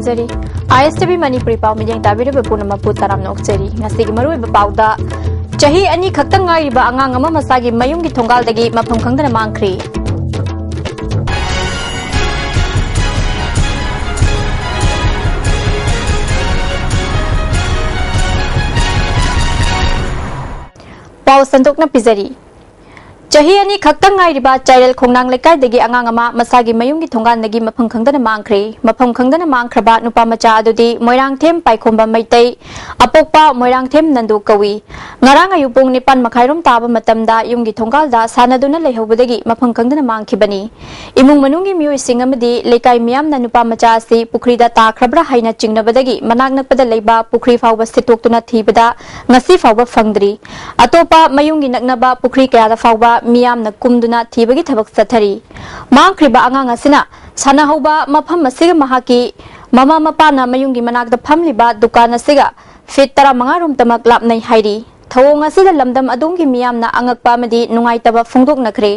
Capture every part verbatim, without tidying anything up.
ꯇꯥꯕꯤꯔꯤꯕ ꯄꯥꯎ ꯃꯤꯠꯌꯦꯡ ꯇꯥꯕꯤꯔꯤꯕ ꯄꯨꯝꯅꯃꯛꯄꯨ ꯇꯔꯥꯝꯅ ꯑꯣꯛꯆꯔꯤ꯫ ꯉꯁꯤꯒꯤ ꯃꯔꯨꯑꯣꯏꯕ ꯄꯥꯎꯗ, ꯆꯍꯤ ꯑꯅꯤ ꯈꯛꯇ ꯉꯥꯏꯔꯤꯕ ꯑꯉꯥꯡ ꯑꯃ ꯃꯁꯥꯒꯤ ꯃꯌꯨꯝꯒꯤ ꯊꯣꯡꯒꯥꯜꯗꯒꯤ ꯃꯐꯝ ꯈꯪꯗꯅ ꯃꯥꯡꯈ꯭ꯔꯦ꯫ ꯄꯥꯎ ꯁꯟꯗꯣꯛꯅ ꯄꯤꯖꯔꯤ꯫ ꯆꯍꯤ ꯑꯅꯤ ꯈꯛꯇ ꯉꯥꯏꯔꯤꯕ ꯆꯥꯏꯔꯦꯜ ꯈꯣꯡꯅꯥꯡ ꯂꯩꯀꯥꯏꯗꯒꯤ ꯑꯉꯥꯡ ꯑꯃ ꯃꯁꯥꯒꯤ ꯃꯌꯨꯝꯒꯤ ꯊꯣꯡꯒꯥꯟꯗꯒꯤ ꯃꯐꯝ ꯈꯪꯗꯅ ꯃꯥꯡꯈ꯭ꯔꯦ꯫ ꯃꯐꯝ ꯈꯪꯗꯅ ꯃꯥꯡꯈ꯭ꯔꯕ ꯅꯨꯄꯥ ꯃꯆꯥ ꯑꯗꯨꯗꯤ ꯃꯣꯏꯔꯥꯡꯊꯦꯝ ꯄꯥꯏꯈꯣꯝꯕ ꯃꯩꯇꯩ, ꯑꯄꯣꯛꯄ ꯃꯣꯏꯔꯥꯡꯊꯦꯝ ꯅꯟꯗꯨ ꯀꯧꯏ꯫ ꯉꯔꯥꯡ ꯑꯌꯨꯛ ꯄꯨꯡ ꯅꯤꯄꯥꯟ ꯃꯈꯥꯏꯔꯣꯝ ꯇꯥꯕ ꯃꯇꯝꯗ ꯌꯨꯝꯒꯤ ꯊꯣꯡꯒꯥꯜꯗ ꯁꯥꯟꯅꯗꯨꯅ ꯂꯩꯍꯧꯕꯗꯒꯤ ꯃꯐꯝ ꯈꯪꯗꯅ ꯃꯥꯡꯈꯤꯕꯅꯤ꯫ ꯏꯃꯨꯡ ꯃꯅꯨꯡꯒꯤ ꯃꯤꯑꯣꯏꯁꯤꯡ ꯑꯃꯗꯤ ꯂꯩꯀꯥꯏ ꯃꯤꯌꯥꯝꯅ ꯅꯨꯄꯥ ꯃꯆꯥ ꯑꯁꯤ ꯄꯨꯈ꯭ꯔꯤꯗ ꯇꯥꯈ꯭ꯔꯕ꯭ꯔꯥ ꯍꯥꯏꯅ ꯆꯤꯡꯅꯕꯗꯒꯤ ꯃꯅꯥꯛ ꯅꯛꯄꯗ ꯂꯩꯕ ꯄꯨꯈ꯭ꯔꯤ ꯐꯥꯎꯕ ꯁꯤꯠꯇꯣꯛꯇꯨꯅ ꯊꯤꯕꯗ ꯉꯁꯤ ꯐꯥꯎꯕ ꯐꯪꯗ꯭ꯔꯤ꯫ ꯑꯇꯣꯞꯄ ꯃꯌꯨꯝꯒꯤ ꯅꯛꯅꯕ ꯄꯨꯈ꯭ꯔꯤ ꯀꯌꯥꯗ ꯐꯥꯎꯕ ꯃꯤꯌꯥꯝꯅ ꯀꯨꯝꯗꯨꯅ ꯊꯤꯕꯒꯤ ꯊꯕꯛ ꯆꯠꯊꯔꯤ꯫ ꯃꯥꯡꯈ꯭ꯔꯤꯕ ꯑꯉꯥꯡ ꯑꯁꯤꯅ ꯁꯥꯟꯅꯍꯧꯕ ꯃꯐꯝ ꯑꯁꯤꯒ ꯃꯍꯥꯛꯀꯤ ꯃꯃꯥ ꯃꯄꯥꯅ ꯃꯌꯨꯝꯒꯤ ꯃꯅꯥꯛꯇ ꯐꯝꯂꯤꯕ ꯗꯨꯀꯥꯟ ꯑꯁꯤꯒ ꯐꯤꯠ ꯇꯔꯥꯃꯉꯥ ꯔꯣꯝꯇꯃꯛ ꯂꯥꯞꯅꯩ ꯍꯥꯏꯔꯤ꯫ ꯊꯧꯑꯣꯡ ꯑꯁꯤꯗ ꯂꯝꯗꯝ ꯑꯗꯣꯝꯒꯤ ꯃꯤꯌꯥꯝꯅ ꯑꯉꯛꯄ ꯑꯃꯗꯤ ꯅꯨꯡꯉꯥꯏꯇꯕ ꯐꯣꯡꯗꯣꯛꯅꯈ꯭ꯔꯦ꯫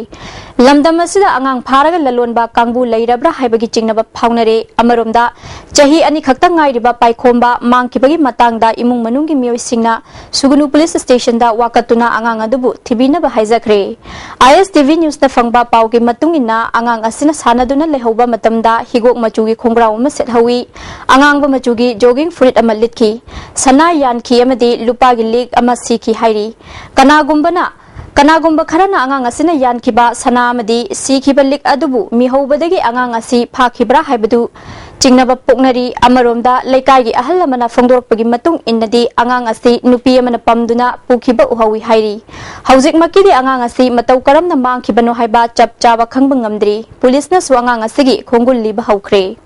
ꯂꯝꯗꯝ ꯑꯁꯤꯗ ꯑꯉꯥꯡ ꯐꯥꯔꯒ ꯂꯂꯣꯟꯕ ꯀꯥꯡꯕꯨ ꯂꯩꯔꯕ꯭ꯔꯥ ꯍꯥꯏꯕꯒꯤ ꯆꯤꯡꯅꯕ ꯐꯥꯎꯅꯔꯦ꯫ ꯑꯃꯔꯣꯝꯗ, ꯆꯍꯤ ꯑꯅꯤ ꯈꯛꯇ ꯉꯥꯏꯔꯤꯕ ꯄꯥꯏꯈꯣꯝꯕ ꯃꯥꯡꯈꯤꯕꯒꯤ ꯃꯇꯥꯡꯗ ꯏꯃꯨꯡ ꯃꯅꯨꯡꯒꯤ ꯃꯤꯑꯣꯏꯁꯤꯡꯅ ꯁꯨꯒꯅꯨ ꯄꯨꯂꯤꯁ ꯁ꯭ꯇꯦꯁꯟꯗ ꯋꯥꯀꯠꯇꯨꯅ ꯑꯉꯥꯡ ꯑꯗꯨꯕꯨ ꯊꯤꯕꯤꯅꯕ ꯍꯥꯏꯖꯈ꯭ꯔꯦ꯫ ꯑꯥꯏ ꯑꯦꯁ ꯇꯤ ꯚꯤ ꯅ꯭ꯌꯨꯁꯅ ꯐꯪꯕ ꯄꯥꯎꯒꯤ ꯃꯇꯨꯡ ꯏꯟꯅ, ꯑꯉꯥꯡ ꯑꯁꯤꯅ ꯁꯥꯟꯅꯗꯨꯅ ꯂꯩꯍꯧꯕ ꯃꯇꯝꯗ ꯍꯤꯒꯣꯛ ꯃꯆꯨꯒꯤ ꯈꯣꯡꯒ꯭ꯔꯥꯎ ꯑꯃ ꯁꯦꯠꯍꯧꯏ, ꯑꯉꯥꯡꯕ ꯃꯆꯨꯒꯤ ꯖꯣꯒꯤꯡ ꯐꯨꯔꯤꯠ ꯑꯃ ꯂꯤꯠꯈꯤ, ꯁꯅꯥ ꯌꯥꯟꯈꯤ ꯑꯃꯗꯤ ꯂꯨꯄꯥꯒꯤ ꯂꯤꯛ ꯑꯃ ꯁꯤꯈꯤ ꯍꯥꯏꯔꯤ꯫ ꯀꯅꯥꯒꯨꯝꯕꯅ, ꯀꯅꯥꯒꯨꯝꯕ ꯈꯔꯅ ꯑꯉꯥꯡ ꯑꯁꯤꯅ ꯌꯥꯟꯈꯤꯕ ꯁꯅꯥ ꯑꯃꯗꯤ ꯁꯤꯈꯤꯕ ꯂꯤꯛ ꯑꯗꯨꯕꯨ ꯃꯤꯍꯧꯕꯗꯒꯤ ꯑꯉꯥꯡ ꯑꯁꯤ ꯐꯥꯈꯤꯕ꯭ꯔꯥ ꯍꯥꯏꯕꯗꯨ ꯆꯤꯡꯅꯕ ꯄꯣꯛꯅꯔꯤ꯫ ꯑꯃꯔꯣꯝꯗ, ꯂꯩꯀꯥꯏꯒꯤ ꯑꯍꯜ ꯑꯃꯅ ꯐꯣꯡꯗꯣꯔꯛꯄꯒꯤ ꯃꯇꯨꯡ ꯏꯟꯅꯗꯤ, ꯑꯉꯥꯡ ꯑꯁꯤ ꯅꯨꯄꯤ ꯑꯃꯅ ꯄꯝꯗꯨꯅ ꯄꯨꯈꯤꯕ ꯎꯍꯧꯏ ꯍꯥꯏꯔꯤ꯫ ꯍꯧꯖꯤꯛꯃꯛꯀꯤꯗꯤ ꯑꯉꯥꯡ ꯑꯁꯤ ꯃꯇꯧ ꯀꯔꯝꯅ ꯃꯥꯡꯈꯤꯕꯅꯣ ꯍꯥꯏꯕ ꯆꯞ ꯆꯥꯕ ꯈꯪꯕ ꯉꯝꯗ꯭ꯔꯤ꯫ ꯄꯨꯂꯤꯁꯅꯁꯨ ꯑꯉꯥꯡ ꯑꯁꯤꯒꯤ ꯈꯣꯡꯒꯨꯜ ꯂꯤꯕ ꯍꯧꯈ꯭ꯔꯦ꯫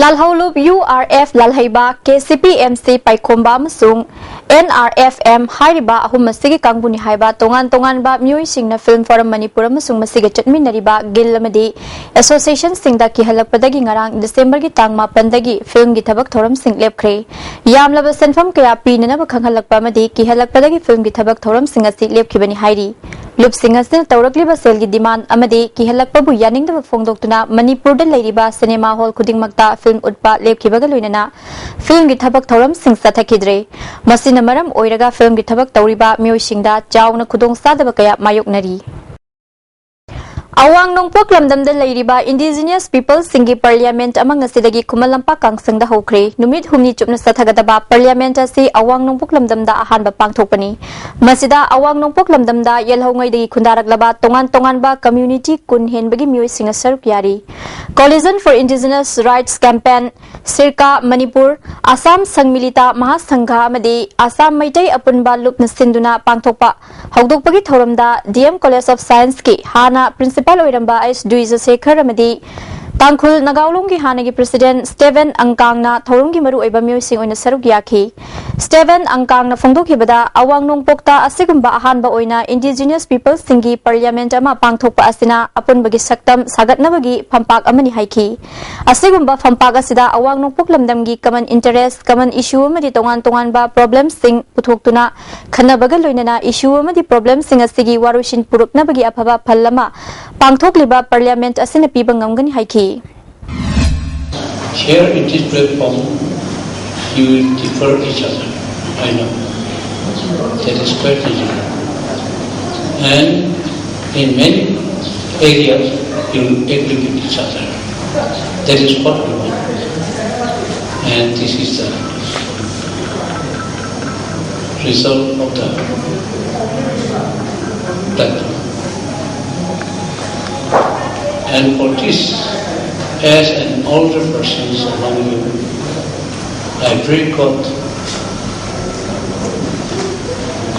ꯂꯥꯜꯍꯧꯂꯨꯞ ꯌꯨ ꯑꯥꯔ ꯑꯦꯐ ꯂꯥꯜꯍꯩꯕ, K C P M C ꯄꯥꯏꯈꯣꯝꯕ ꯑꯃꯁꯨꯡ ꯑꯦꯟ ꯑꯥꯔ ꯑꯦꯐ ꯑꯦꯝ ꯍꯥꯏꯔꯤꯕ ꯑꯍꯨꯝ ꯑꯁꯤꯒꯤ ꯀꯥꯡꯕꯨꯅꯤ ꯍꯥꯏꯕ ꯇꯣꯉꯥꯟ ꯇꯣꯉꯥꯟꯕ ꯃꯤꯑꯣꯏꯁꯤꯡꯅ ꯐꯤꯜꯝ ꯐꯣꯔꯝ ꯃꯅꯤꯄꯨꯔ ꯑꯃꯁꯨꯡ ꯃꯁꯤꯒ ꯆꯠꯃꯤꯟꯅꯔꯤꯕ ꯒꯤꯜ ꯑꯃꯗꯤ ꯑꯦꯁꯣꯁꯤꯌꯦꯁꯟꯁꯤꯡꯗ ꯀꯤꯍꯜꯂꯛꯄꯗꯒꯤ ꯉꯔꯥꯡ ꯗꯤꯁꯦꯝꯕꯔꯒꯤ ꯇꯥꯡ ꯃꯥꯄꯟꯗꯒꯤ ꯐꯤꯜꯝꯒꯤ ꯊꯕꯛ ꯊꯧꯔꯝꯁꯤꯡ ꯂꯦꯞꯈ꯭ꯔꯦ꯫ ꯌꯥꯝꯂꯕ ꯁꯦꯟꯐꯝ ꯀꯌꯥ ꯄꯤꯅꯅꯕ ꯈꯪꯍꯜꯂꯛꯄ ꯑꯃꯗꯤ ꯀꯤꯍꯜꯂꯛꯄꯗꯒꯤ ꯐꯤꯜꯝꯒꯤ ꯊꯕꯛ ꯊꯧꯔꯝꯁꯤꯡ ꯑꯁꯤ ꯂꯦꯞꯈꯤꯕꯅꯤ ꯍꯥꯏꯔꯤ꯫ ꯂꯨꯞꯁꯤꯡ ꯑꯁꯤꯅ ꯇꯧꯔꯛꯂꯤꯕ ꯁꯦꯜꯒꯤ ꯗꯤꯃꯥꯟ ꯑꯃꯗꯤ ꯀꯤꯍꯜꯂꯛꯄꯕꯨ ꯌꯥꯅꯤꯡꯗꯕ ꯐꯣꯡꯗꯣꯛꯇꯨꯅ ꯃꯅꯤꯄꯨꯔꯗ ꯂꯩꯔꯤꯕ ꯁꯤꯅꯦꯃꯥ ꯍꯣꯜ ꯈꯨꯗꯤꯡꯃꯛꯇ ꯐꯤꯜꯝ ꯎꯠꯄ ꯂꯦꯞꯈꯤꯕꯒ ꯂꯣꯏꯅꯅ ꯐꯤꯜꯝꯒꯤ ꯊꯕꯛ ꯊꯧꯔꯝꯁꯤꯡ ꯆꯠꯊꯈꯤꯗ꯭ꯔꯦ꯫ ꯃꯁꯤꯅ ꯃꯔꯝ ꯑꯣꯏꯔꯒ ꯐꯤꯜꯝꯒꯤ ꯊꯕꯛ ꯇꯧꯔꯤꯕ ꯃꯤꯑꯣꯏꯁꯤꯡꯗ ꯆꯥꯎꯅ ꯈꯨꯗꯣꯡꯆꯥꯗꯕ ꯀꯌꯥ ꯃꯥꯌꯣꯛꯅꯔꯤ꯫ ꯑꯋꯥꯡ ꯅꯣꯡꯄꯣꯛ ꯂꯝꯗꯝꯗ ꯂꯩꯔꯤꯕ indigenous peopleꯁꯤꯡꯒꯤ parliament ꯑꯃ ꯉꯁꯤꯗꯒꯤ ꯈꯨꯃꯟ ꯂꯝꯄꯥꯛ ꯀꯥꯡꯁꯪꯗ ꯍꯧꯈ꯭ꯔꯦ꯫ ꯅꯨꯃꯤꯠ ꯍꯨꯝꯅꯤ ꯆꯨꯞꯅ ꯆꯠꯊꯒꯗꯕ parliament ꯑꯁꯤ ꯑꯋꯥꯡ ꯅꯣꯡꯄꯣꯛ ꯂꯝꯗꯝꯗ ꯑꯍꯥꯟꯕ ꯄꯥꯡꯊꯣꯛꯄꯅꯤ꯫ ꯃꯁꯤꯗ ꯑꯋꯥꯡ ꯅꯣꯡꯄꯣꯛ ꯂꯝꯗꯝꯗ ꯌꯦꯜꯍꯧꯉꯩꯗꯒꯤ ꯈꯨꯟꯗꯥꯔꯛꯂꯕ ꯇꯣꯉꯥꯟ ꯇꯣꯉꯥꯟꯕ community ꯀꯨꯟ ꯍꯦꯟꯕꯒꯤ ꯃꯤꯑꯣꯏꯁꯤꯡꯅ ꯁꯔꯨꯛ ꯌꯥꯔꯤ꯫ Coalition for Indigenous Rights Campaign, ꯁꯤꯔꯀꯥ Manipur, Assam ꯁꯪꯃꯤꯂꯤꯇꯥ ꯃꯍꯥꯁꯪꯘ ꯑꯃꯗꯤ ꯑꯁꯥꯝ ꯃꯩꯇꯩ ꯑꯄꯨꯟꯕ ꯂꯨꯞꯅ ꯁꯤꯟꯗꯨꯅ ꯄꯥꯡꯊꯣꯛꯄ ꯍꯧꯗꯣꯛꯄꯒꯤ ꯊꯧꯔꯝꯗ D M College of Scienceꯀꯤ ꯍꯥꯟꯅ principal ꯑꯣꯏꯔꯝꯕ ꯑꯩꯆ ꯗ꯭ꯋꯤꯖꯁꯦꯈꯔ ꯑꯃꯗꯤ ꯇꯥꯡꯈꯨꯜ ꯅꯒꯥꯎꯂꯣꯡꯒꯤ ꯍꯥꯟꯅꯒꯤ president ꯁ꯭ꯇꯦꯚꯦꯟ ꯑꯪꯀꯥꯡꯅ ꯊꯧꯔꯝꯒꯤ ꯃꯔꯨꯑꯣꯏꯕ ꯃꯤꯑꯣꯏꯁꯤꯡ ꯑꯣꯏꯅ ꯁꯔꯨꯛ ꯌꯥꯈꯤ꯫ ꯁ꯭ꯇꯦꯚꯦꯟ ꯑꯪꯀꯥꯡꯅ ꯐꯣꯡꯗꯣꯛꯈꯤꯕꯗ, ꯑꯋꯥꯡ ꯅꯣꯡꯄꯣꯛꯇ ꯑꯁꯤꯒꯨꯝꯕ ꯑꯍꯥꯟꯕ ꯑꯣꯏꯅ indigenous peopleꯁꯤꯡꯒꯤ parliament ꯑꯃ ꯄꯥꯡꯊꯣꯛꯄ ꯑꯁꯤꯅ ꯑꯄꯨꯟꯕꯒꯤ ꯁꯛꯇꯝ ꯁꯥꯒꯠꯅꯕꯒꯤ ꯐꯝꯄꯥꯛ ꯑꯃꯅꯤ ꯍꯥꯏꯈꯤ꯫ ꯑꯁꯤꯒꯨꯝꯕ ꯐꯝꯄꯥꯛ ꯑꯁꯤꯗ ꯑꯋꯥꯡ ꯅꯣꯡꯄꯣꯛ ꯂꯝꯗꯝꯒꯤ common interest, common issue ꯑꯃꯗꯤ ꯇꯣꯉꯥꯟ ꯇꯣꯉꯥꯟꯕ problemꯁꯤꯡ ꯄꯨꯊꯣꯛꯇꯨꯅ ꯈꯟꯅꯕꯒ ꯂꯣꯏꯅꯅ issue ꯑꯃꯗꯤ problemꯁꯤꯡ ꯑꯁꯤꯒꯤ ꯋꯥꯔꯣꯏꯁꯤꯟ ꯄꯨꯔꯛꯅꯕꯒꯤ ꯑꯐꯕ ꯐꯜ ꯑꯃ ꯄꯥꯡꯊꯣꯛꯂꯤꯕ parliament ꯑꯁꯤꯅ ꯄꯤꯕ ꯉꯝꯒꯅꯤ ꯍꯥꯏꯈꯤ꯫ Here in this platform, you will differ each other. I know. That is quite natural. And in many areas, you will agree with each other. That is what we want. And this is the result of the platform. And for this, as an older person among you, I pray God,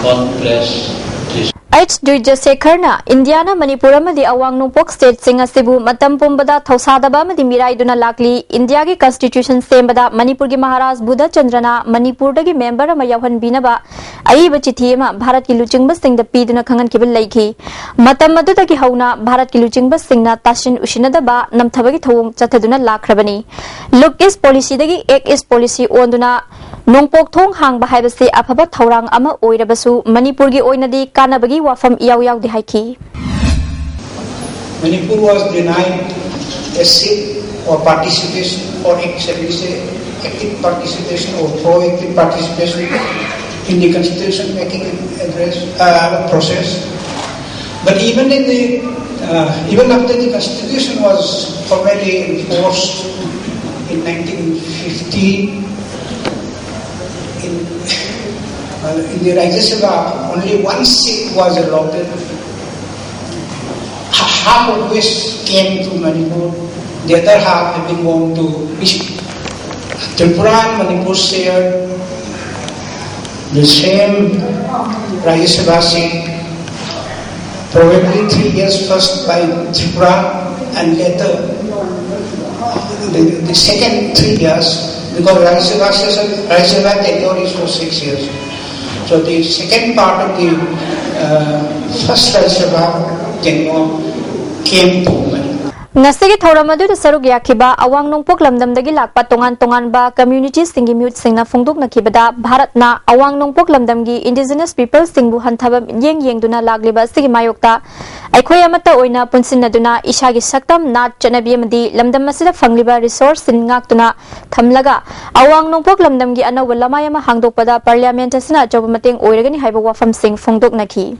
God bless this. H ꯗ꯭ꯋꯤꯖꯁꯦꯈꯔꯅ ꯏꯟꯗꯤꯌꯥꯅ ꯃꯅꯤꯄꯨꯔ ꯑꯃꯗꯤ ꯑꯋꯥꯡ ꯅꯣꯡꯄꯣꯛ stateꯁꯤꯡ ꯑꯁꯤꯕꯨ ꯃꯇꯝ ꯄꯨꯝꯕꯗ ꯊꯧꯁꯥꯗꯕ ꯑꯃꯗꯤ ꯃꯤꯔꯥꯏꯗꯨꯅ ꯂꯥꯛꯂꯤ꯫ ꯏꯟꯗꯤꯌꯥꯒꯤ constitution ꯁꯦꯝꯕꯗ ꯃꯅꯤꯄꯨꯔꯒꯤ ꯃꯍꯥꯔꯥꯖ ꯕꯨꯙꯆꯟꯗ꯭ꯔꯅ ꯃꯅꯤꯄꯨꯔꯗꯒꯤ member ꯑꯃ ꯌꯥꯎꯍꯟꯕꯤꯅꯕ ꯑꯏꯕ ꯆꯤꯊꯤ ꯑꯃ ꯚꯥꯔꯠꯀꯤ ꯂꯨꯆꯤꯡꯕꯁꯤꯡꯗ ꯄꯤꯗꯨꯅ ꯈꯪꯍꯟꯈꯤꯕ ꯂꯩꯈꯤ꯫ ꯃꯇꯝ ꯑꯗꯨꯗꯒꯤ ꯍꯧꯅ ꯚꯥꯔꯠꯀꯤ ꯂꯨꯆꯤꯡꯕꯁꯤꯡꯅ ꯇꯥꯁꯤꯟ ꯎꯁꯤꯟꯅꯗꯕ ꯅꯝꯊꯕꯒꯤ ꯊꯧꯑꯣꯡ ꯆꯠꯊꯗꯨꯅ ꯂꯥꯛꯈ꯭ꯔꯕꯅꯤ꯫ Look East policyꯗꯒꯤ Act East policy ꯑꯣꯟꯗꯨꯅ ꯅꯣꯡꯄꯣꯛ ꯊꯣꯡ ꯍꯥꯡꯕ ꯍꯥꯏꯕꯁꯤ ꯑꯐꯕ ꯊꯧꯔꯥꯡ ꯑꯃ ꯑꯣꯏꯔꯕꯁꯨ ꯃꯅꯤꯄꯨꯔꯒꯤ ꯑꯣꯏꯅꯗꯤ ꯀꯥꯟꯅꯕꯒꯤ ꯋꯥꯐꯝ ꯏꯌꯥꯎ ꯌꯥꯎꯗꯦ ꯍꯥꯏꯈꯤ꯫ Manipur was denied a seat or participation or, shall we say, active participation or proactive participation in the constitution making address, uh, process. But even in the uh, even after the constitution was formally enforced in nineteen fifty, in, uh, in the Rajya Sabha, only one seat was allotted, ha- half of which came to Manipur, the other half had been gone to Tripura and Manipur shared the same Rajya Sabha seat, probably three years first by Tripura and later the, the second three years, because Rajya Sabha session, Rajya Sabha tenure is for six years. So the second part of the uh, first Rajya Sabha tenure came to Manipur. ꯉꯁꯤꯒꯤ ꯊꯧꯔꯝ ꯑꯗꯨꯗ ꯁꯔꯨꯛ ꯌꯥꯈꯤꯕ ꯑꯋꯥꯡ ꯅꯣꯡꯄꯣꯛ ꯂꯝꯗꯝꯗꯒꯤ ꯂꯥꯛꯄ ꯇꯣꯉꯥꯟ ꯇꯣꯉꯥꯟꯕ ꯀꯝꯃ꯭ꯌꯨꯅꯤꯇꯤꯁꯤꯡꯒꯤ ꯃꯤꯍꯨꯠꯁꯤꯡꯅ ꯐꯣꯡꯗꯣꯛꯅꯈꯤꯕꯗ, ꯚꯥꯔꯠꯅ ꯑꯋꯥꯡ ꯅꯣꯡꯄꯣꯛ ꯂꯝꯗꯝꯒꯤ ꯏꯟꯗꯤꯖꯤꯅꯁ ꯄꯤꯄꯜꯁꯤꯡꯕꯨ ꯍꯟꯊꯕ ꯃꯤꯠꯌꯦꯡ ꯌꯦꯡꯗꯨꯅ ꯂꯥꯛꯂꯤꯕ ꯑꯁꯤꯒꯤ ꯃꯥꯌꯣꯛꯇ ꯑꯩꯈꯣꯏ ꯑꯃꯠꯇ ꯑꯣꯏꯅ ꯄꯨꯟꯁꯤꯟꯅꯗꯨꯅ ꯏꯁꯥꯒꯤ ꯁꯛꯇꯝ, ꯅꯥꯠ, ꯆꯠꯅꯕꯤ ꯑꯃꯗꯤ ꯂꯝꯗꯝ ꯑꯁꯤꯗ ꯐꯪꯂꯤꯕ ꯔꯤꯁꯣꯔꯁꯁꯤꯡ ꯉꯥꯛꯇꯨꯅ ꯊꯝꯂꯒ ꯑꯋꯥꯡ ꯅꯣꯡꯄꯣꯛ ꯂꯝꯗꯝꯒꯤ ꯑꯅꯧꯕ ꯂꯃꯥꯏ ꯑꯃ ꯍꯥꯡꯗꯣꯛꯄꯗ ꯄꯥꯔꯂꯤꯌꯥꯃꯦꯟꯠ ꯑꯁꯤꯅ ꯑꯆꯧꯕ ꯃꯇꯦꯡ ꯑꯣꯏꯔꯒꯅꯤ ꯍꯥꯏꯕ ꯋꯥꯐꯝꯁꯤꯡ ꯐꯣꯡꯗꯣꯛꯅꯈꯤ꯫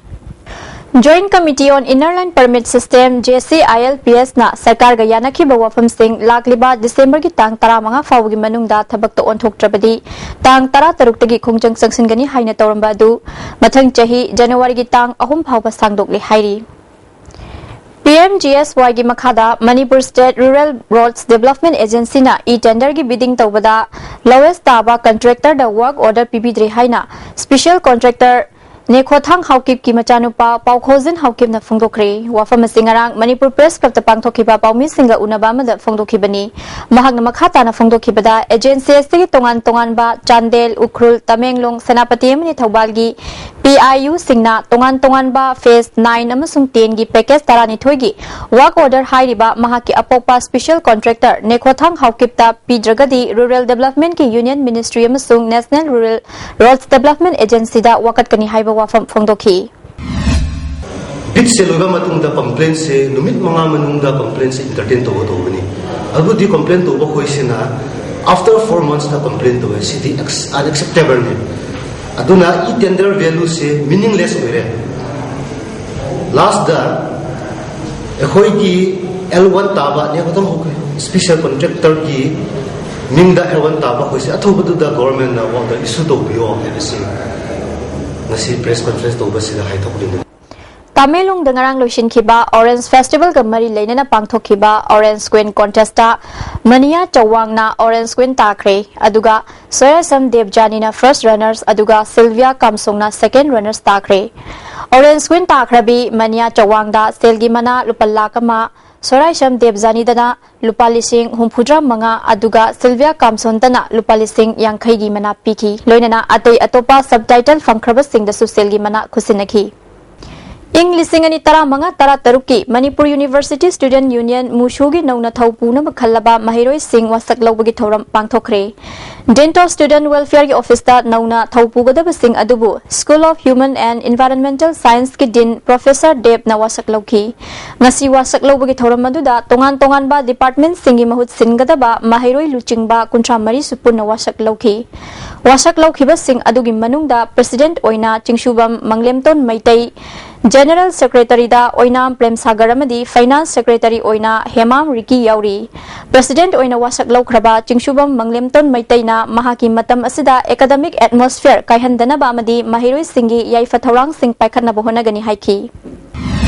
Joint Committee on Inner Line Permit System, JCILPS, ꯅ ꯁꯔꯀꯥꯔꯒ ꯌꯥꯅꯈꯤꯕ ꯋꯥꯐꯝꯁꯤꯡ ꯂꯥꯛꯂꯤꯕ ꯗꯤꯁꯦꯝꯕꯔꯒꯤ ꯇꯥꯡ ꯇꯔꯥꯃꯉꯥ ꯐꯥꯎꯕꯒꯤ ꯃꯅꯨꯡꯗ ꯊꯕꯛꯇ ꯑꯣꯟꯊꯣꯛꯇ꯭ꯔꯕꯗꯤ ꯇꯥꯡ ꯇꯔꯥꯇꯔꯨꯛꯇꯒꯤ ꯈꯣꯡꯖꯪ ꯆꯪꯁꯤꯟꯒꯅꯤ ꯍꯥꯏꯅ ꯇꯧꯔꯝꯕ ꯑꯗꯨ ꯃꯊꯪ ꯆꯍꯤ ꯖꯅꯋꯥꯔꯤꯒꯤ ꯇꯥꯡ ꯑꯍꯨꯝ ꯐꯥꯎꯕ ꯁꯥꯡꯗꯣꯛꯂꯦ ꯍꯥꯏꯔꯤ꯫ PMGSYꯒꯤ ꯃꯈꯥꯗ Manipur State Rural Roads Development Agencyꯅ e-tenderꯒꯤ bidding ꯇꯧꯕꯗ lowest ꯇꯥꯕ contractorꯗ work order ꯄꯤꯕꯤꯗ꯭ꯔꯤ ꯍꯥꯏꯅ special contractor ꯅꯦꯈꯣꯊꯥꯡ ꯍꯥꯎꯀꯤꯞꯀꯤ ꯃꯆꯥꯅꯨꯄꯥ ꯄꯥꯎꯈꯣꯖꯤꯟ ꯍꯥꯎꯀꯤꯞꯅ ꯐꯣꯡꯗꯣꯛꯈ꯭ꯔꯦ꯫ ꯋꯥꯐꯝ ꯑꯁꯤ ꯉꯔꯥꯡ ꯃꯅꯤꯄꯨꯔ ꯄ꯭ꯔꯦꯁ ꯀ꯭ꯂꯕꯇ ꯄꯥꯡꯊꯣꯛꯈꯤꯕ ꯄꯥꯎꯃꯤꯁꯤꯡꯒ ꯎꯅꯕ ꯑꯃꯗ ꯐꯣꯡꯗꯣꯛꯈꯤꯕꯅꯤ꯫ ꯃꯍꯥꯛꯅ ꯃꯈꯥ ꯇꯥꯅ ꯐꯣꯡꯗꯣꯛꯈꯤꯕꯗ, ꯑꯦꯖꯦꯟꯁꯤ ꯑꯁꯤꯒꯤ ꯇꯣꯉꯥꯟ ꯇꯣꯉꯥꯟꯕ ꯆꯥꯟꯗꯦꯜ, ꯎꯈ꯭ꯔꯨꯜ, ꯇꯃꯦꯡꯂꯣꯡ, ꯁꯦꯅꯥꯄꯇꯤ ꯑꯃꯗꯤ ꯊꯧꯕꯥꯜꯒꯤ ꯄꯤ ꯑꯥꯏ ꯌꯨꯁꯤꯡꯅ ꯇꯣꯉꯥꯟ ꯇꯣꯉꯥꯟꯕ ꯐꯦꯖ ꯅꯥꯏꯟ ꯑꯃꯁꯨꯡ ꯇꯦꯟꯒꯤ ꯄꯦꯀꯦꯖ ꯇꯔꯥꯅꯤꯊꯣꯏꯒꯤ ꯋꯥꯔꯛ ꯑꯣꯔꯗꯔ ꯍꯥꯏꯔꯤꯕ ꯃꯍꯥꯛꯀꯤ ꯑꯄꯣꯛꯄ ꯁ꯭ꯄꯦꯁꯤꯌꯦꯜ ꯀꯣꯟꯇ꯭ꯔꯦꯛꯇꯔ ꯅꯦꯈꯣꯊꯥꯡ ꯍꯥꯎꯀꯤꯞꯇ ꯄꯤꯗ꯭ꯔꯒꯗꯤ ꯔꯨꯔꯦꯜ ꯗꯦꯕꯂꯞꯃꯦꯟꯠꯀꯤ ꯌꯨꯅꯤꯌꯟ ꯃꯤꯅꯤꯁꯇ꯭ꯔꯤ ꯑꯃꯁꯨꯡ ꯅꯦꯁꯅꯦꯜ ꯔꯨꯔꯦꯜ ꯔꯣꯗꯁ ꯗꯦꯕꯂꯞꯃꯦꯟꯠ ꯑꯦꯖꯦꯟꯁꯤꯗ ꯋꯥꯀꯠꯀꯅꯤ ꯍꯥꯏꯕ ꯋꯥꯐꯝ ꯐꯣꯡꯗꯣꯛꯈꯤ꯫ ꯕꯤꯗꯁꯦ ꯂꯣꯏꯕ ꯃꯇꯨꯡꯗ ꯀꯝꯄ꯭ꯂꯦꯟꯁꯦ ꯅꯨꯃꯤꯠ ꯃꯉꯥ ꯃꯅꯨꯡꯗ ꯀꯝꯄ꯭ꯂꯦꯟꯁꯦ ꯏꯟꯇꯔꯇꯦꯟ ꯇꯧꯒꯗꯧꯕꯅꯤ꯫ ꯑꯗꯨꯗꯤ ꯀꯝꯄ꯭ꯂꯦꯟ ꯇꯧꯕ ꯑꯩꯈꯣꯏꯁꯤꯅ after four monthsꯇ ꯀꯝꯄ꯭ꯂꯦꯟ ꯇꯧꯋꯦ, ꯁꯤꯗꯤ ꯑꯟꯑꯦꯛꯁꯦꯞꯇꯦꯕꯜꯅꯤ꯫ ꯑꯗꯨꯅ ꯏ ꯇꯦꯟꯗꯔ ꯚꯦꯂꯨꯁꯦ ꯃꯤꯅꯤꯡꯂꯦꯁ ꯑꯣꯏꯔꯦ꯫ ꯂꯥꯁꯇ ꯑꯩꯈꯣꯏꯒꯤ ꯑꯦꯜ ꯋꯥꯟ ꯇꯥꯕ ꯅꯦꯈꯣꯊꯥꯡ ꯍꯥꯎꯀꯤꯞ ꯁ꯭ꯄꯦꯁꯤꯌꯦꯜ ꯀꯣꯟꯇ꯭ꯔꯦꯛꯇꯔꯒꯤ ꯃꯤꯡꯗ ꯑꯦꯜ ꯋꯥꯟ ꯇꯥꯕ ꯑꯩꯈꯣꯏꯁꯦ ꯑꯊꯨꯕꯗꯨꯗ ꯒꯣꯚꯔꯟꯃꯦꯟꯠꯅ ꯑꯣꯔꯗꯔ ꯏꯁꯨ ꯇꯧꯕꯤꯌꯣ ꯍꯥꯏꯕꯁꯤ ꯉꯁꯤ ꯄ꯭ꯔꯦꯁ ꯀꯟꯐꯔꯦꯟꯁ ꯇꯧꯕꯁꯤꯗ ꯍꯥꯏꯗꯣꯛꯂꯤꯕꯅꯤ꯫ ꯇꯃꯦꯡꯂꯣꯡꯗ ꯉꯔꯥꯡ ꯂꯣꯏꯁꯤꯟꯈꯤꯕ ꯑꯣꯔꯦꯟꯖ ꯐꯦꯁꯇꯤꯚꯦꯜꯒ ꯃꯔꯤ ꯂꯩꯅꯅ ꯄꯥꯡꯊꯣꯛꯈꯤꯕ ꯑꯣꯔꯦꯟꯖ ꯀ꯭ꯋꯤꯟ ꯀꯣꯟꯇꯦꯁꯇ ꯃꯅꯤꯌꯥ ꯆꯧꯋꯥꯡꯅ ꯑꯣꯔꯦꯟꯖ ꯀ꯭ꯋꯤꯟ ꯇꯥꯈ꯭ꯔꯦ꯫ ꯑꯗꯨꯒ ꯁꯣꯌꯥꯁꯝ ꯗꯦꯕꯖꯥꯅꯤꯅ ꯐꯥꯔꯁ ꯔꯅꯔꯁ ꯑꯗꯨꯒ ꯁꯤꯜꯚꯤꯌꯥ ꯀꯥꯝꯁꯣꯡꯅ ꯁꯦꯀꯦꯟ ꯔꯅꯔꯁ ꯇꯥꯈ꯭ꯔꯦ꯫ ꯑꯣꯔꯦꯟꯖ ꯀ꯭ꯋꯤꯟ ꯇꯥꯈ꯭ꯔꯕꯤ ꯃꯅꯤꯌꯥ ꯆꯧꯋꯥꯡꯗ ꯁꯦꯜꯒꯤ ꯃꯅꯥ ꯂꯨꯄꯥ ꯂꯥꯈ ꯑꯃ, ꯁꯣꯔꯥꯏꯁꯝ ꯗꯦꯕꯖꯥꯅꯤꯗꯅ ꯂꯨꯄꯥ ꯂꯤꯁꯤꯡ ꯍꯨꯝꯐꯨꯇꯔꯥ ꯃꯉꯥ ꯑꯗꯨꯒ ꯁꯤꯜꯚꯤꯌꯥ ꯀꯥꯝꯁꯣꯟꯇꯅ ꯂꯨꯄꯥ ꯂꯤꯁꯤꯡ ꯌꯥꯡꯈꯩꯒꯤ ꯃꯅꯥ ꯄꯤꯈꯤ꯫ ꯂꯣꯏꯅꯅ ꯑꯇꯩ ꯑꯇꯣꯞꯄ ꯁꯕ ꯇꯥꯏꯇꯜ ꯐꯪꯈ꯭ꯔꯕꯁꯤꯡꯗꯁꯨ ꯁꯦꯜꯒꯤ ꯃꯅꯥ ꯈꯨꯠꯁꯤꯟꯅꯈꯤ꯫ ꯏꯪ ꯂꯤꯁꯤꯡ ꯑꯅꯤ ꯇꯔꯥꯃꯉꯥ ꯇꯔꯥꯇꯔꯨꯛꯀꯤ ꯃꯅꯤꯄꯨꯔ ꯌꯨꯅꯤꯚꯔꯁꯤꯇꯤ ꯁ꯭ꯇꯨꯗꯦꯟꯠ ꯌꯨꯅꯤꯌꯟ ꯃꯨꯁꯨꯒꯤ ꯅꯧꯅ ꯊꯧ ꯄꯨꯅꯕ ꯈꯜꯂꯕ ꯃꯍꯩꯔꯣꯏꯁꯤꯡ ꯋꯥꯁꯛ ꯂꯧꯕꯒꯤ ꯊꯧꯔꯝ ꯄꯥꯡꯊꯣꯛꯈ꯭ꯔꯦ꯫ ꯗꯦꯟꯇꯣ ꯁ꯭ꯇꯨꯗꯦꯟꯠ ꯋꯦꯜꯐꯤꯌꯔꯒꯤ ꯑꯣꯐꯤꯁꯇ ꯅꯧꯅ ꯊꯧ ꯄꯨꯒꯗꯕꯁꯤꯡ ꯑꯗꯨꯕꯨ ꯁ꯭ꯀꯨꯜ ꯑꯣꯐ ꯍ꯭ꯌꯨꯃꯟ ꯑꯦꯟ ꯏꯟꯚꯥꯏꯔꯟꯃꯦꯟꯇꯦꯜ ꯁꯥꯏꯟꯁꯀꯤ ꯗꯤꯟ ꯄ꯭ꯔꯣꯐꯦꯁꯔ ꯗꯦꯕꯅ ꯋꯥꯁꯛ ꯂꯧꯈꯤ꯫ ꯉꯁꯤ ꯋꯥꯁꯛ ꯂꯧꯕꯒꯤ ꯊꯧꯔꯝ ꯑꯗꯨꯗ ꯇꯣꯉꯥꯟ ꯇꯣꯉꯥꯟꯕ ꯗꯤꯄꯥꯔꯠꯃꯦꯟꯠꯁꯤꯡꯒꯤ ꯃꯍꯨꯠ ꯁꯤꯟꯒꯗꯕ ꯃꯍꯩꯔꯣꯏ ꯂꯨꯆꯤꯡꯕ ꯀꯨꯟꯊ꯭ꯔꯥ ꯃꯔꯤꯁꯨ ꯄꯨꯟꯅ ꯋꯥꯁꯛ ꯂꯧꯈꯤ꯫ ꯋꯥꯁꯛ ꯂꯧꯈꯤꯕꯁꯤꯡ ꯑꯗꯨꯒꯤ ꯃꯅꯨꯡꯗ ꯄ꯭ꯔꯦꯁꯤꯗꯦꯟꯠ ꯑꯣꯏꯅ ꯆꯤꯡꯁꯨꯕꯝ ꯃꯪꯂꯦꯝꯇꯣꯟ ꯃꯩꯇꯩ, ꯖꯦꯅꯔꯦꯜ ꯁꯦꯀ꯭ꯔꯦꯇꯔꯤꯗ ꯑꯣꯏꯅꯥꯝ ꯄ꯭ꯔꯦꯝꯁꯥꯒꯔ ꯑꯃꯗꯤ ꯐꯥꯏꯅꯥꯟꯁ ꯁꯦꯀ꯭ꯔꯦꯇꯔꯤ ꯑꯣꯏꯅ ꯍꯦꯃꯥꯝ ꯔꯤꯀꯤ ꯌꯥꯎꯔꯤ꯫ ꯄ꯭ꯔꯦꯁꯤꯗꯦꯟꯠ ꯑꯣꯏꯅ ꯋꯥꯁꯛ ꯂꯧꯈ꯭ꯔꯕ ꯆꯤꯡꯁꯨꯕꯝ ꯃꯪꯂꯦꯝꯇꯣꯟ ꯃꯩꯇꯩꯅ ꯃꯍꯥꯛꯀꯤ ꯃꯇꯝ ꯑꯁꯤꯗ ꯑꯦꯀꯥꯗꯃꯤꯛ ꯑꯦꯠꯃꯣꯁꯐꯤꯌꯔ ꯀꯥꯏꯍꯟꯗꯅꯕ ꯑꯃꯗꯤ ꯃꯍꯩꯔꯣꯏꯁꯤꯡꯒꯤ ꯌꯥꯏꯐ ꯊꯧꯔꯥꯡꯁꯤꯡ ꯄꯥꯏꯈꯠꯅꯕ ꯍꯣꯠꯅꯒꯅꯤ ꯍꯥꯏꯈꯤ꯫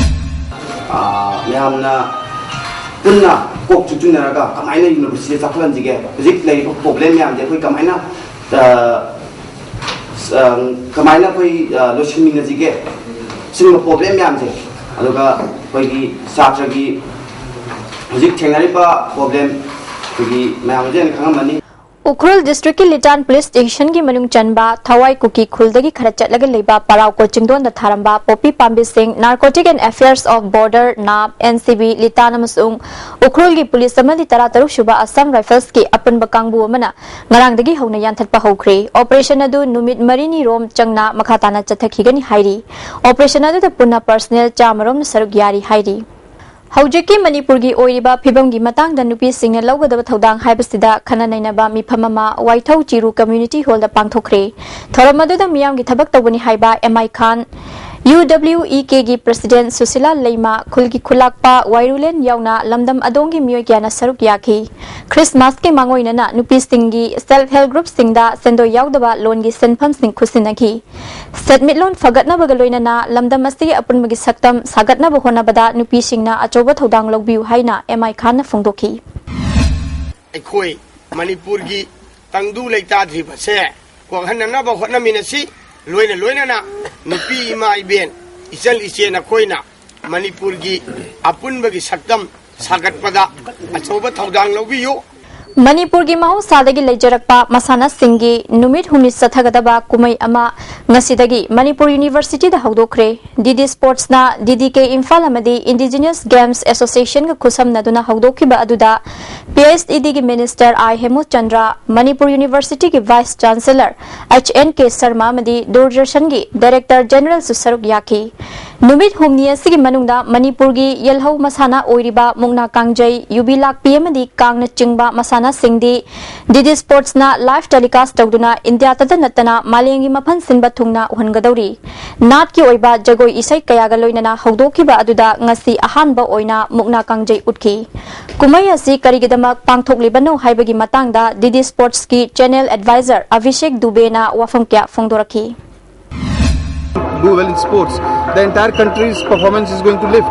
ꯑ, ꯃꯌꯥꯝꯅ ꯄꯨꯟꯅ ꯀꯣꯛ ꯆꯨꯛꯆꯨꯟꯅꯔꯒ ꯀꯃꯥꯏꯅ ꯌꯨꯅꯤꯚꯔꯁꯤꯇꯤ ꯆꯥꯎꯈꯠꯍꯟꯁꯤꯒꯦ, ꯍꯧꯖꯤꯛ ꯂꯩꯔꯤꯕ ꯄ꯭ꯔꯣꯕ꯭ꯂꯦꯝ ꯃꯌꯥꯝꯁꯦ ꯑꯩꯈꯣꯏ ꯀꯃꯥꯏꯅ, ꯑ, ꯑ, ꯀꯃꯥꯏꯅ ꯑꯩꯈꯣꯏ, ꯑ, ꯂꯣꯏꯁꯤꯟꯃꯤꯟꯅꯁꯤꯒꯦ, ꯁꯤꯒꯨꯝꯕ ꯄ꯭ꯔꯣꯕ꯭ꯂꯦꯝ ꯃꯌꯥꯝꯁꯦ꯫ ꯑꯗꯨꯒ ꯑꯩꯈꯣꯏꯒꯤ ꯁꯥꯇ꯭ꯔꯒꯤ ꯍꯧꯖꯤꯛ ꯊꯦꯡꯅꯔꯤꯕ ꯄ꯭ꯔꯣꯕ꯭ꯂꯦꯝ, ꯑꯩꯈꯣꯏꯒꯤ ꯃꯌꯥꯝꯁꯦ ꯑꯩꯅ ꯈꯪꯉꯝꯃꯅꯤ꯫ ꯎꯈ꯭ꯔꯨꯜ ꯗꯤꯁꯇ꯭ꯔꯤꯛꯀꯤ ꯂꯤꯇꯥꯟ ꯄꯨꯂꯤꯁ ꯁ꯭ꯇꯦꯁꯟꯒꯤ ꯃꯅꯨꯡ ꯆꯟꯕ ꯊꯋꯥꯏ ꯀꯨꯀꯤ ꯈꯨꯜꯗꯒꯤ ꯈꯔ ꯆꯠꯂꯒ ꯂꯩꯕ ꯄꯔꯥꯎꯀꯣ ꯆꯤꯡꯗꯣꯟꯗ ꯊꯥꯔꯝꯕ ꯄꯣꯄꯤ ꯄꯥꯝꯕꯤꯁꯤꯡ Narcotic and Affairs of Border, NAB, N C B, ꯂꯤꯇꯥꯟ ꯑꯃꯁꯨꯡ ꯎꯈ꯭ꯔꯨꯜꯒꯤ ꯄꯨꯂꯤꯁ ꯑꯃꯗꯤ ꯇꯔꯥꯇꯔꯨꯛ ꯁꯨꯕ ꯑꯁꯥꯝ ꯔꯥꯏꯐꯜꯁꯀꯤ ꯑꯄꯨꯟꯕ ꯀꯥꯡꯕꯨ ꯑꯃꯅ ꯉꯔꯥꯡꯗꯒꯤ ꯍꯧꯅ ꯌꯥꯟꯊꯠꯄ ꯍꯧꯈ꯭ꯔꯦ꯫ ꯑꯣꯄꯔꯦꯁꯟ ꯑꯗꯨ ꯅꯨꯃꯤꯠ ꯃꯔꯤꯅꯤ ꯔꯣꯝ ꯆꯪꯅ ꯃꯈꯥ ꯇꯥꯅ ꯆꯠꯊꯈꯤꯒꯅꯤ ꯍꯥꯏꯔꯤ꯫ ꯑꯣꯄꯔꯦꯁꯟ ꯑꯗꯨꯗ ꯄꯨꯟꯅ ꯄꯔꯁꯅꯦꯜ ꯆꯥꯃ ꯔꯣꯝꯅ ꯁꯔꯨꯛ ꯌꯥꯔꯤ ꯍꯥꯏꯔꯤ꯫ ꯍꯧꯖꯤꯛꯀꯤ ꯃꯅꯤꯄꯨꯔꯒꯤ ꯑꯣꯏꯔꯤꯕ ꯐꯤꯕꯝꯒꯤ ꯃꯇꯥꯡꯗ ꯅꯨꯄꯤꯁꯤꯡꯅ ꯂꯧꯒꯗꯕ ꯊꯧꯗꯥꯡ ꯍꯥꯏꯕꯁꯤꯗ ꯈꯟꯅ ꯅꯩꯅꯕ ꯃꯤꯐꯝ ꯑꯃ ꯋꯥꯏꯊꯧ ꯆꯤꯔꯨ ꯀꯝꯃ꯭ꯌꯨꯅꯤꯇꯤ ꯍꯣꯜꯗ ꯄꯥꯡꯊꯣꯛꯈ꯭ꯔꯦ꯫ ꯊꯧꯔꯝ ꯑꯗꯨꯗ ꯃꯤꯌꯥꯝꯒꯤ ꯊꯕꯛ ꯇꯧꯕꯅꯤ ꯍꯥꯏꯕ ꯑꯦꯝ ꯑꯥꯏ ꯈꯥꯟ, U W E ꯀꯦꯒꯤ president Sushila ꯂꯩꯃ, ꯈꯨꯜꯒꯤ ꯈꯨꯂꯥꯛꯄ ꯋꯥꯏꯔꯨꯂꯦꯟ ꯌꯥꯎꯅ ꯂꯝꯗꯝ ꯑꯗꯣꯝꯒꯤ ꯃꯤꯑꯣꯏ ꯀꯌꯥꯅ ꯁꯔꯨꯛ ꯌꯥꯈꯤ꯫ ꯈ꯭ꯔꯤꯁꯃꯥꯁꯀꯤ ꯃꯥꯡꯑꯣꯏꯅꯅ ꯅꯨꯄꯤꯁꯤꯡꯒꯤ ꯁꯦꯜꯐ ꯍꯦꯜꯞ ꯒ꯭ꯔꯨꯞꯁꯤꯡꯗ ꯁꯦꯟꯗꯣꯏ ꯌꯥꯎꯗꯕ ꯂꯣꯟꯒꯤ ꯁꯦꯟꯐꯝꯁꯤꯡ ꯈꯨꯠꯁꯤꯟꯅꯈꯤ꯫ ꯁꯦꯟꯃꯤꯠꯂꯣꯟ ꯐꯒꯠꯅꯕꯒ ꯂꯣꯏꯅꯅ ꯂꯝꯗꯝ ꯑꯁꯤꯒꯤ ꯑꯄꯨꯟꯕꯒꯤ ꯁꯛꯇꯝ ꯁꯥꯒꯠꯅꯕ ꯍꯣꯠꯅꯕꯗ ꯅꯨꯄꯤꯁꯤꯡꯅ ꯑꯆꯧꯕ ꯊꯧꯗꯥꯡ ꯂꯧꯕꯤꯌꯨ ꯍꯥꯏꯅ ꯑꯦꯝ ꯑꯥꯏ ꯈꯥꯟꯅ ꯐꯣꯡꯗꯣꯛꯈꯤ꯫ ꯑꯩꯈꯣꯏ ꯃꯅꯤꯄꯨꯔꯒꯤ ꯇꯪꯗꯨ ꯂꯩꯇꯥꯗ꯭ꯔꯤꯕꯁꯦ ꯀꯣꯛꯍꯟꯅꯅꯕ ꯍꯣꯠꯅꯃꯤꯟꯅꯁꯤ꯫ ꯂꯣꯏꯅ ꯂꯣꯏꯅꯅ ꯅꯨꯄꯤ ꯏꯃꯥ ꯏꯕꯦꯟ, ꯏꯆꯜ ꯏꯆꯦ ꯅꯈꯣꯏꯅ ꯃꯅꯤꯄꯨꯔꯒꯤ ꯑꯄꯨꯟꯕꯒꯤ ꯁꯛꯇꯝ ꯁꯥꯒꯠꯄꯗ ꯑꯆꯧꯕ ꯊꯧꯗꯥꯡ ꯂꯧꯕꯤꯌꯨ꯫ ꯃꯅꯤꯄꯨꯔꯒꯤ ꯃꯍꯧꯁꯥꯗꯒꯤ ꯂꯩꯖꯔꯛꯄ ꯃꯁꯥꯟꯅꯁꯤꯡꯒꯤ ꯅꯨꯃꯤꯠ ꯍꯨꯝꯅꯤ ꯆꯠꯊꯒꯗꯕ ꯀꯨꯝꯍꯩ ꯑꯃ ꯉꯁꯤꯗꯒꯤ ꯃꯅꯤꯄꯨꯔ ꯌꯨꯅꯤꯚꯔꯁꯤꯇꯤꯗ ꯍꯧꯗꯣꯛꯈ꯭ꯔꯦ꯫ ꯗꯤ ꯗꯤ ꯁ꯭ꯄꯣꯔꯠꯁꯅ ꯗꯤ ꯗꯤ ꯀꯦ ꯏꯝꯐꯥꯜ ꯑꯃꯗꯤ ꯏꯟꯗꯤꯖꯤꯅꯁ ꯒꯦꯝꯁ ꯑꯦꯁꯣꯁꯤꯌꯦꯁꯟꯒ ꯈꯨꯠꯁꯝꯅꯗꯨꯅ ꯍꯧꯗꯣꯛꯈꯤꯕ ꯑꯗꯨꯗ ꯄꯤ ꯑꯩꯆ ꯏ ꯗꯤꯒꯤ ꯃꯤꯅꯤꯁꯇꯔ ꯑꯥꯏ ꯍꯦꯃꯨꯆꯟꯗ꯭ꯔ, ꯃꯅꯤꯄꯨꯔ ꯌꯨꯅꯤꯚꯔꯁꯤꯇꯤꯒꯤ vice chancellor H N K Sharma ꯑꯃꯗꯤ ꯗꯨꯔꯗꯔꯁꯟꯒꯤ ꯗꯥꯏꯔꯦꯛꯇꯔ ꯖꯦꯅꯔꯦꯜꯁꯨ ꯁꯔꯨꯛ ꯌꯥꯈꯤ꯫ ꯅꯨꯃꯤꯠ ꯍꯨꯝꯅꯤ ꯑꯁꯤꯒꯤ ꯃꯅꯨꯡꯗ ꯃꯅꯤꯄꯨꯔꯒꯤ ꯌꯦꯜꯍꯧ ꯃꯁꯥꯟꯅ ꯑꯣꯏꯔꯤꯕ ꯃꯨꯛꯅꯥ ꯀꯥꯡꯖꯩ, ꯌꯨꯕꯤ ꯂꯥꯛꯄꯤ ꯑꯃꯗꯤ ꯀꯥꯡꯅꯆꯤꯡꯕ ꯃꯁꯥꯟꯅꯁꯤꯡꯗꯤ ꯗꯤ ꯗꯤ ꯁ꯭ꯄꯣꯔꯠꯁꯅ ꯂꯥꯏꯚ ꯇꯦꯂꯤꯀꯥꯁ ꯇꯧꯗꯨꯅ ꯏꯟꯗꯤꯌꯥꯗꯇ ꯅꯠꯇꯅ ꯃꯥꯂꯦꯝꯒꯤ ꯃꯐꯝ ꯁꯤꯟꯕ ꯊꯨꯡꯅ ꯎꯍꯟꯒꯗꯧꯔꯤ꯫ ꯅꯥꯠꯀꯤ ꯑꯣꯏꯕ ꯖꯒꯣꯏ ꯏꯁꯩ ꯀꯌꯥꯒ ꯂꯣꯏꯅꯅ ꯍꯧꯗꯣꯛꯈꯤꯕ ꯑꯗꯨꯗ ꯉꯁꯤ ꯑꯍꯥꯟꯕ ꯑꯣꯏꯅ ꯃꯨꯛꯅꯥ ꯀꯥꯡꯖꯩ ꯎꯠꯈꯤ꯫ ꯀꯨꯝꯍꯩ ꯑꯁꯤ ꯀꯔꯤꯒꯤꯗꯃꯛ ꯄꯥꯡꯊꯣꯛꯂꯤꯕꯅꯣ ꯍꯥꯏꯕꯒꯤ ꯃꯇꯥꯡꯗ ꯗꯤ ꯗꯤ ꯁ꯭ꯄꯣꯔꯠꯁꯀꯤ ꯆꯦꯅꯦꯜ ꯑꯦꯗꯚꯥꯏꯖꯔ ꯑꯚꯤꯁꯦꯛ ꯗꯨꯕꯦꯅ ꯋꯥꯐꯝ ꯀꯌꯥ ꯐꯣꯡꯗꯣꯔꯛꯈꯤ꯫ Do well in sports, the entire country's performance is going to lift.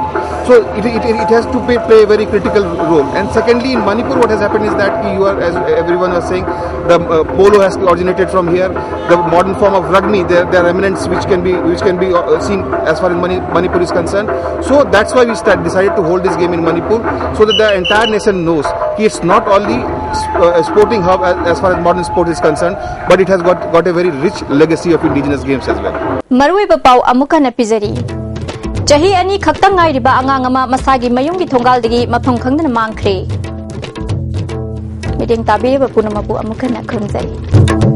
So it, it, it has to play, play a very critical role. And secondly, in Manipur, what has happened is that you are, as everyone was saying, the uh, polo has originated from here. The modern form of rugby, there, there are remnants which can be which can be uh, seen as far as Mani, Manipur is concerned. So that's why we start, decided to hold this game in Manipur, so that the entire nation knows that it's not only uh, a sporting hub as, as far as modern sport is concerned, but it has got, got a very rich legacy of indigenous games as well. ꯃꯔꯨꯑꯣꯏꯕ ꯄꯥꯎ ꯑꯃꯨꯛ ꯍꯟꯅ ꯄꯤꯖꯔꯤ꯫ ꯆꯍꯤ ꯑꯅꯤ ꯈꯛꯇꯪ ꯉꯥꯏꯔꯤꯕ ꯑꯉꯥꯡ ꯑꯃ ꯃꯁꯥꯒꯤ ꯃꯌꯨꯝꯒꯤ ꯊꯣꯡꯒꯥꯜꯗꯒꯤ ꯃꯐꯝ ꯈꯪꯗꯅ ꯃꯥꯡꯈ꯭ꯔꯦ꯫ ꯃꯤꯠꯌꯦꯡ ꯇꯥꯕꯤꯔꯤꯕ ꯄꯨꯝꯅꯃꯛꯄꯨ ꯑꯃꯨꯛ ꯍꯟꯅ ꯈꯨꯔꯨꯝꯖꯔꯤ꯫